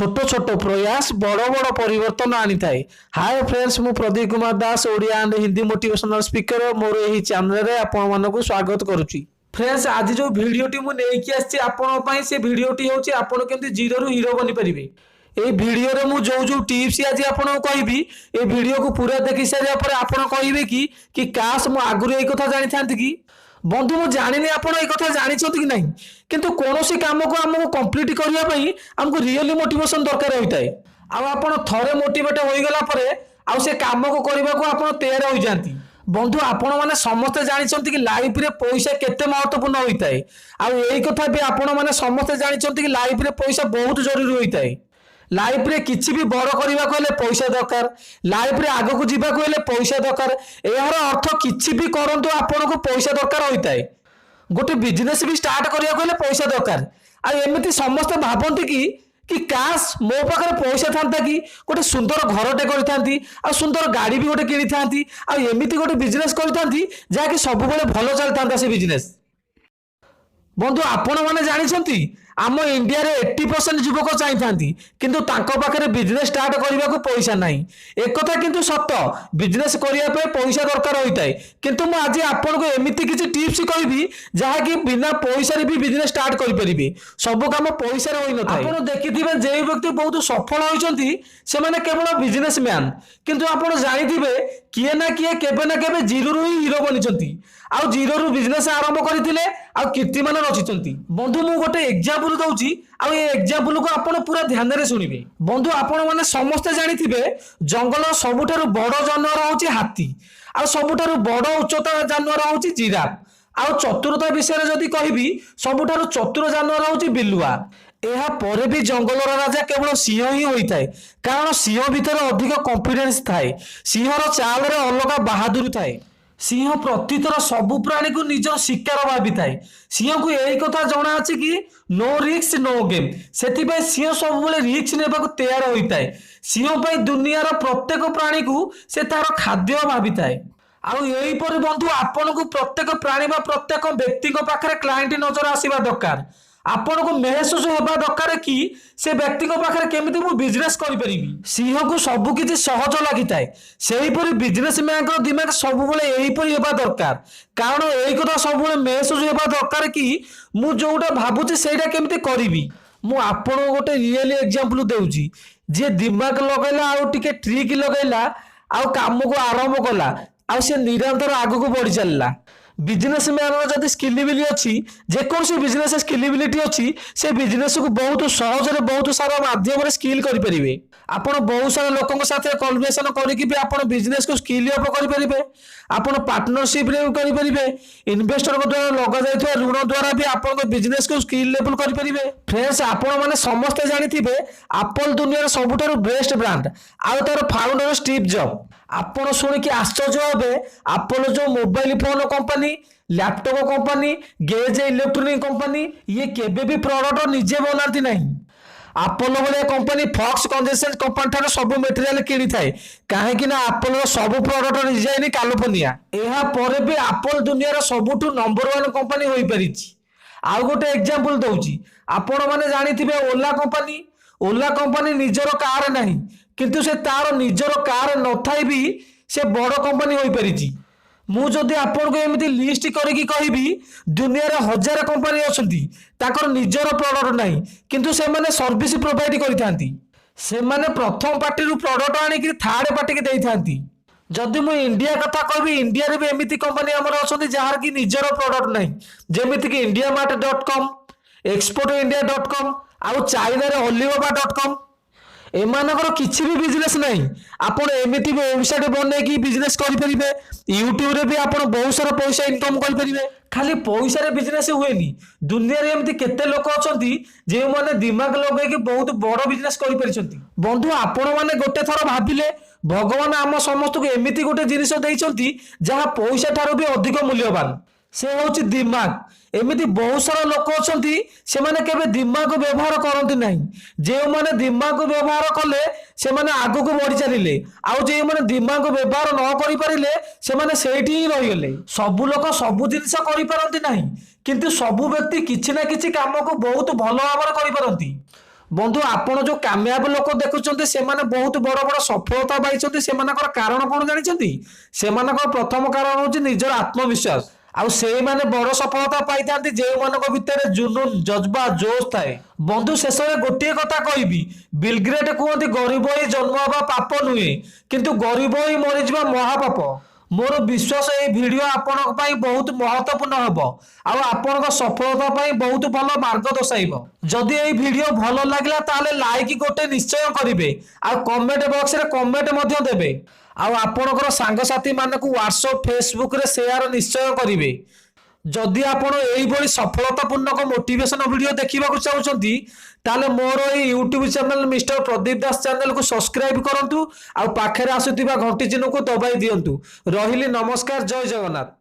ଛୋଟ ଛୋଟ ପ୍ରୟାସ ବଡ଼ ବଡ଼ ପରିବର୍ତ୍ତନ ଆଣିଥାଏ। ହାଏ ଫ୍ରେଣ୍ଡସ୍, ମୁଁ Pradeep Kumar Das, Odia and Hindi motivational speaker. ମୋର ଏହି ଚ୍ୟାନେଲରେ ଆପଣମାନଙ୍କୁ ସ୍ୱାଗତ କରୁଛି। ଫ୍ରେଣ୍ଡସ୍, ଆଜି ଯେଉଁ ଭିଡ଼ିଓଟି ମୁଁ ନେଇକି ଆସିଛି ଆପଣଙ୍କ ପାଇଁ, ସେ ଭିଡ଼ିଓଟି ହେଉଛି ଆପଣ କେମିତି ଜିରୋରୁ ହିରୋ ବନିପାରିବେ। ଏଇ ଭିଡ଼ିଓରେ ମୁଁ ଯୋଉ ଯୋଉ ଟିପ୍ସ ଆଜି ଆପଣଙ୍କୁ କହିବି, ଏ ଭିଡ଼ିଓକୁ ପୁରା ଦେଖି ସାରିବା ପରେ ଆପଣ କହିବେ କି କାଶ ମୁଁ ଆଗରୁ ଏଇ କଥା ଜାଣିଥାନ୍ତି କି। ବନ୍ଧୁ, ମୁଁ ଜାଣିନି ଆପଣ ଏଇ କଥା ଜାଣିଛନ୍ତି କି ନାହିଁ, କିନ୍ତୁ କୌଣସି କାମକୁ ଆମକୁ କମ୍ପ୍ଲିଟ୍ କରିବା ପାଇଁ ଆମକୁ ରିଅଲି ମୋଟିଭେସନ ଦରକାର ହୋଇଥାଏ। ଆଉ ଆପଣ ଥରେ ମୋଟିଭେଟ୍ ହୋଇଗଲା ପରେ ଆଉ ସେ କାମକୁ କରିବାକୁ ଆପଣ ତିଆର ହୋଇଯାଆନ୍ତି। ବନ୍ଧୁ, ଆପଣମାନେ ସମସ୍ତେ ଜାଣିଛନ୍ତି କି ଲାଇଫରେ ପଇସା କେତେ ମହତ୍ୱପୂର୍ଣ୍ଣ ହୋଇଥାଏ। ଆଉ ଏଇ କଥା ବି ଆପଣମାନେ ସମସ୍ତେ ଜାଣିଛନ୍ତି କି ଲାଇଫରେ ପଇସା ବହୁତ ଜରୁରୀ ହୋଇଥାଏ। ଲାଇଫରେ କିଛି ବି ବଡ଼ କରିବାକୁ ହେଲେ ପଇସା ଦରକାର। ଲାଇଫରେ ଆଗକୁ ଯିବାକୁ ହେଲେ ପଇସା ଦରକାର। ଏହାର ଅର୍ଥ କିଛି ବି କରନ୍ତୁ, ଆପଣଙ୍କୁ ପଇସା ଦରକାର ହୋଇଥାଏ। ଗୋଟେ ବିଜନେସ୍ ବି ଷ୍ଟାର୍ଟ କରିବାକୁ ହେଲେ ପଇସା ଦରକାର। ଆଉ ଏମିତି ସମସ୍ତେ ଭାବନ୍ତି କି କାଶ ମୋ ପାଖରେ ପଇସା ଥାନ୍ତା କି ଗୋଟେ ସୁନ୍ଦର ଘରଟେ କରିଥାନ୍ତି, ଆଉ ସୁନ୍ଦର ଗାଡ଼ି ବି ଗୋଟେ କିଣିଥାନ୍ତି, ଆଉ ଏମିତି ଗୋଟେ ବିଜନେସ୍ କରିଥାନ୍ତି ଯାହାକି ସବୁବେଳେ ଭଲ ଚାଲିଥାନ୍ତା ସେ ବିଜନେସ୍। ବନ୍ଧୁ, ଆପଣମାନେ ଜାଣିଛନ୍ତି, ଆମ ଇଣ୍ଡିଆରେ 80% ଯୁବକ ଚାହିଁଥାନ୍ତି, କିନ୍ତୁ ତାଙ୍କ ପାଖରେ ବିଜନେସ୍ ଷ୍ଟାର୍ଟ କରିବାକୁ ପଇସା ନାହିଁ। ଏକଥା କିନ୍ତୁ ସତ, ବିଜନେସ୍ କରିବା ପାଇଁ ପଇସା ଦରକାର ହୋଇଥାଏ। କିନ୍ତୁ ମୁଁ ଆଜି ଆପଣଙ୍କୁ ଏମିତି କିଛି ଟିପ୍ସ କହିବି, ଯାହାକି ବିନା ପଇସାରେ ବି ବିଜନେସ୍ ଷ୍ଟାର୍ଟ କରିପାରିବେ। ସବୁ କାମ ପଇସାରେ ହୋଇନଥାଏ। ଆପଣ ଦେଖିଥିବେ, ଯେଉଁ ବ୍ୟକ୍ତି ବହୁତ ସଫଳ ହୋଇଛନ୍ତି, ସେମାନେ କେବଳ ବିଜନେସ୍ ମ୍ୟାନ୍। କିନ୍ତୁ ଆପଣ ଜାଣିଥିବେ, କିଏ ନା କିଏ କେବେ ନା କେବେ ଜିରୋରୁ ହିଁ ହିରୋ ବନିଛନ୍ତି ଆଉ ଜିରୋରୁ ବିଜନେସ୍ ଆରମ୍ଭ କରିଥିଲେ ଆଉ କୀର୍ତ୍ତିମାନ ରଚିଛନ୍ତି। ବନ୍ଧୁ, ମୁଁ ଗୋଟେ ଏକ୍ଜାମ୍ପଲ ଦଉଛି ଆଉ ଏ ଏକ୍ଜାମ୍ପଲକୁ ଆପଣ ପୁରା ଧ୍ୟାନରେ ଶୁଣିବେ। ବନ୍ଧୁ, ଆପଣମାନେ ସମସ୍ତେ ଜାଣିଥିବେ, ଜଙ୍ଗଲର ସବୁଠାରୁ ବଡ଼ ଜାନୁଆର ହେଉଛି ହାତୀ, ଆଉ ସବୁଠାରୁ ବଡ଼ ଉଚ୍ଚତା ଜାନୁଆର ହେଉଛି ଜିରାଫ, ଆଉ ଚତୁରତା ବିଷୟରେ ଯଦି କହିବି, ସବୁଠାରୁ ଚତୁର ଜାନୁଆର ହେଉଛି ବିଲୁଆ। ଏହା ପରେ ବି ଜଙ୍ଗଲର ରାଜା କେବଳ ସିଂହ ହିଁ ହୋଇଥାଏ, କାରଣ ସିଂହ ଭିତରେ ଅଧିକ କନଫିଡେନ୍ସ ଥାଏ। ସିଂହର ଚାଲରେ ଅଲଗା ବାହାଦୁର ଥାଏ। ସିଂହ ପ୍ରତିଥର ସବୁ ପ୍ରାଣୀକୁ ନିଜର ଶିକାର ଭାବିଥାଏ। ସିଂହକୁ ଏଇ କଥା ଜଣା ଅଛି କି ନୋ ରିସ୍କ ନୋ ଗେନ୍। ସେଥିପାଇଁ ସିଂହ ସବୁବେଳେ ରିସ୍କ ନେବାକୁ ତୈୟାର ହୋଇଥାଏ। ସିଂହ ପାଇଁ ଦୁନିଆର ପ୍ରତ୍ୟେକ ପ୍ରାଣୀକୁ ସେ ତାର ଖାଦ୍ୟ ଭାବିଥାଏ। ଆଉ ଏହିପରି ବନ୍ଧୁ, ଆପଣଙ୍କୁ ପ୍ରତ୍ୟେକ ପ୍ରାଣୀ ବା ପ୍ରତ୍ୟେକ ବ୍ୟକ୍ତିଙ୍କ ପାଖରେ କ୍ଲାଏଣ୍ଟ ନଜର ଆସିବା ଦରକାର। ଆପଣଙ୍କୁ ମେହସୁସ ହେବା ଦରକାର କି ସେ ବ୍ୟକ୍ତିଙ୍କ ପାଖରେ କେମିତି ମୁଁ ବିଜନେସ୍ କରିପାରିବି। ସିଂହକୁ ସବୁ କିଛି ସହଜ ଲାଗିଥାଏ, ସେହିପରି ବିଜନେସ୍ ମ୍ୟାନଙ୍କର ଦିମାଗ ସବୁବେଳେ ଏହିପରି ହେବା ଦରକାର। କାରଣ ଏଇ କଥା ସବୁବେଳେ ମେହସୁସ ହେବା ଦରକାର କି ମୁଁ ଯୋଉଟା ଭାବୁଛି, ସେଇଟା କେମିତି କରିବି। ମୁଁ ଆପଣଙ୍କୁ ଗୋଟେ ରିଏଲି ଏକ୍ଜାମ୍ପଲ ଦେଉଛି। ଯିଏ ଦିମାଗ ଲଗେଇଲା ଆଉ ଟିକେ ଟ୍ରିକ୍ ଲଗେଇଲା ଆଉ କାମକୁ ଆରମ୍ଭ କଲା, ଆଉ ସେ ନିରନ୍ତର ଆଗକୁ ବଢି ଚାଲିଲା। ବିଜନେସ୍ ମ୍ୟାନର ଯଦି ସ୍କିଲିବିଲି ଅଛି, ଯେକୌଣସି ବିଜନେସ୍ ସ୍କିଲିବିଲିଟି ଅଛି, ସେ ବିଜନେସକୁ ବହୁତ ସହଜରେ ବହୁତ ସାରା ମାଧ୍ୟମରେ ସ୍କିଲ୍ କରିପାରିବେ। ଆପଣ ବହୁତ ସାରା ଲୋକଙ୍କ ସାଥିରେ କଲବରେସନ କରିକି ବି ଆପଣ ବିଜନେସକୁ ସ୍କିଲ୍ ଅପ୍ କରିପାରିବେ। ଆପଣ ପାର୍ଟନରସିପରେ ବି କରିପାରିବେ। ଇନଭେଷ୍ଟରଙ୍କ ଦ୍ୱାରା ଲଗାଯାଇଥିବା ଋଣ ଦ୍ୱାରା ବି ଆପଣଙ୍କ ବିଜନେସକୁ ସ୍କିଲ୍ ଲେଭେଲ କରିପାରିବେ। ଫ୍ରେଣ୍ଡସ୍, ଆପଣମାନେ ସମସ୍ତେ ଜାଣିଥିବେ, ଆପଲ ଦୁନିଆର ସବୁଠାରୁ ବେଷ୍ଟ ବ୍ରାଣ୍ଡ ଆଉ ତାର ଫାଉଣ୍ଡର ଷ୍ଟିଭ୍ ଜବ୍। ଆପଣ ଶୁଣିକି ଆଶ୍ଚର୍ଯ୍ୟ ହେବେ, ଆପଲ ଯୋଉ mobile phone company, laptop company, gauge electronic company, ଇଏ କେବେ ବି ପ୍ରଡକ୍ଟ ନିଜେ ବନାନ୍ତି ନାହିଁ। ଆପଲ ଭଳିଆ କମ୍ପାନୀ ଫକ୍ସ କଞ୍ଜେସନ କମ୍ପାନୀ ଠାରୁ ସବୁ ମେଟେରିଆଲ କିଣିଥାଏ, କାହିଁକି ନା ଆପଲର ସବୁ ପ୍ରଡକ୍ଟ ଡିଜାଇନ କାଲିଫର୍ନିଆ। ଏହା ପରେ ବି ଆପଲ ଦୁନିଆର ସବୁଠୁ ନମ୍ବର ୱାନ୍ କମ୍ପାନୀ ହୋଇପାରିଛି। ଆଉ ଗୋଟେ ଏକ୍ଜାମ୍ପଲ ଦଉଛି। ଆପଣମାନେ ଜାଣିଥିବେ ଓଲା କମ୍ପାନୀ। ଓଲା କମ୍ପାନୀ ନିଜର କାର ନାହିଁ, କିନ୍ତୁ ସେ ତାର ନିଜର କାର ନଥାଇ ବି ସେ ବଡ଼ କମ୍ପାନୀ ହୋଇପାରିଛି। ମୁଁ ଯଦି ଆପଣଙ୍କୁ ଏମିତି ଲିଷ୍ଟ କରିକି କହିବି, ଦୁନିଆରେ ହଜାର କମ୍ପାନୀ ଅଛନ୍ତି, ତାଙ୍କର ନିଜର ପ୍ରଡକ୍ଟ ନାହିଁ, କିନ୍ତୁ ସେମାନେ ସର୍ଭିସ ପ୍ରୋଭାଇଡ କରିଥାନ୍ତି। ସେମାନେ ପ୍ରଥମ ପାର୍ଟିରୁ ପ୍ରଡକ୍ଟ ଆଣିକି ଥାର୍ଡ ପାର୍ଟିକି ଦେଇଥାନ୍ତି। ଯଦି ମୁଁ ଇଣ୍ଡିଆ କଥା କହିବି, ଇଣ୍ଡିଆରେ ବି ଏମିତି କମ୍ପାନୀ ଆମର ଅଛନ୍ତି, ଯାହାର କି ନିଜର ପ୍ରଡକ୍ଟ ନାହିଁ, ଯେମିତିକି ଇଣ୍ଡିଆ ମାର୍ଟ.କମ୍, ଏକ୍ସପୋର୍ଟ ଇଣ୍ଡିଆ.କମ୍ ଆଉ ଚାଇନାରେ ଅଲିବାବା.କମ୍। ଏମାନଙ୍କର କିଛି ବି ବିଜନେସ୍ ନାହିଁ। ଆପଣ ଏମିତି ବି ୱେବସାଇଟ୍ ବନେଇକି ବିଜନେସ୍ କରିପାରିବେ। ୟୁଟ୍ୟୁବରେ ବି ଆପଣ ବହୁତ ସାରା ପଇସା ଇନକମ୍ କରିପାରିବେ। ଖାଲି ପଇସାରେ ବିଜନେସ୍ ହୁଏନି। ଦୁନିଆରେ ଏମିତି କେତେ ଲୋକ ଅଛନ୍ତି, ଯେଉଁମାନେ ଦିମାଗ ଲଗେଇକି ବହୁତ ବଡ଼ ବିଜନେସ୍ କରିପାରିଛନ୍ତି। ବନ୍ଧୁ, ଆପଣମାନେ ଗୋଟେ ଥର ଭାବିଲେ, ଭଗବାନ ଆମ ସମସ୍ତଙ୍କୁ ଏମିତି ଗୋଟେ ଜିନିଷ ଦେଇଛନ୍ତି, ଯାହା ପଇସା ଠାରୁ ବି ଅଧିକ ମୂଲ୍ୟବାନ। ସେ ହେଉଛି ଦିମାଗ। ଏମିତି ବହୁତ ସାରା ଲୋକ ଅଛନ୍ତି, ସେମାନେ କେବେ ଦିମାଗ ବ୍ୟବହାର କରନ୍ତି ନାହିଁ। ଯେଉଁମାନେ ଦିମାଗ ବ୍ୟବହାର କଲେ, ସେମାନେ ଆଗକୁ ବଢି ଚାଲିଲେ, ଆଉ ଯେଉଁମାନେ ଦିମାଗ ବ୍ୟବହାର ନ କରିପାରିଲେ, ସେମାନେ ସେଇଠି ହିଁ ରହିଗଲେ। ସବୁ ଲୋକ ସବୁ ଜିନିଷ କରିପାରନ୍ତି ନାହିଁ, କିନ୍ତୁ ସବୁ ବ୍ୟକ୍ତି କିଛି ନା କିଛି କାମକୁ ବହୁତ ଭଲ ଭାବରେ କରିପାରନ୍ତି। ବନ୍ଧୁ, ଆପଣ ଯୋଉ କାମୟାବ ଲୋକ ଦେଖୁଛନ୍ତି, ସେମାନେ ବହୁତ ବଡ଼ ବଡ଼ ସଫଳତା ପାଇଛନ୍ତି। ସେମାନଙ୍କର କାରଣ କଣ ଜାଣିଛନ୍ତି? ସେମାନଙ୍କର ପ୍ରଥମ କାରଣ ହଉଛି ନିଜର ଆତ୍ମବିଶ୍ୱାସ। ଆଉ ସେଇମାନେ ବଡ଼ ସଫଳତା ପାଇଥାନ୍ତି, ଯେଉଁମାନଙ୍କ ଭିତରେ ଜୁନୁନ, ଜଜବା, ଜୋଶ ଥାଏ। ବନ୍ଧୁ, ଶେଷରେ ଗୋଟିଏ କଥା କହିବି। ବିଲଗ୍ରେଟ କୁହନ୍ତି, ଗରିବ ହୋଇ ଜନ୍ମ ହେବା ପାପ ନୁହେଁ, କିନ୍ତୁ ଗରିବ ହୋଇ ମରିଯିବା ମହାପାପ। ମୋର ବିଶ୍ୱାସ, ଏଇ ଭିଡ଼ିଓ ଆପଣଙ୍କ ପାଇଁ ବହୁତ ମହତ୍ୱପୂର୍ଣ୍ଣ ହେବ ଆଉ ଆପଣଙ୍କ ସଫଳତା ପାଇଁ ବହୁତ ଭଲ ମାର୍ଗ ଦର୍ଶାଇବ। ଯଦି ଏଇ ଭିଡ଼ିଓ ଭଲ ଲାଗିଲା, ତାହେଲେ ଲାଇକ୍ ଗୋଟେ ନିଶ୍ଚୟ କରିବେ ଆଉ କମେଣ୍ଟ ବକ୍ସରେ କମେଣ୍ଟ ମଧ୍ୟ ଦେବେ ଆଉ ଆପଣଙ୍କର ସାଙ୍ଗସାଥି ମାନଙ୍କୁ ହ୍ୱାଟ୍ସଆପ୍, ଫେସବୁକରେ ସେୟାର ନିଶ୍ଚୟ କରିବେ। ଯଦି ଆପଣ ଏଇଭଳି ସଫଳତାପୂର୍ଣ୍ଣକ ମୋଟିଭେସନ ଭିଡ଼ିଓ ଦେଖିବାକୁ ଚାହୁଁଛନ୍ତି, ତାହେଲେ ମୋର ଏଇ YouTube channel mister Pradeep Das ଚ୍ୟାନେଲକୁ ସବସ୍କ୍ରାଇବ କରନ୍ତୁ ଆଉ ପାଖରେ ଆସୁଥିବା ଘଣ୍ଟି ଚିହ୍ନକୁ ଦବାଇ ଦିଅନ୍ତୁ। ରହିଲି, ନମସ୍କାର, ଜୟ ଜଗନ୍ନାଥ।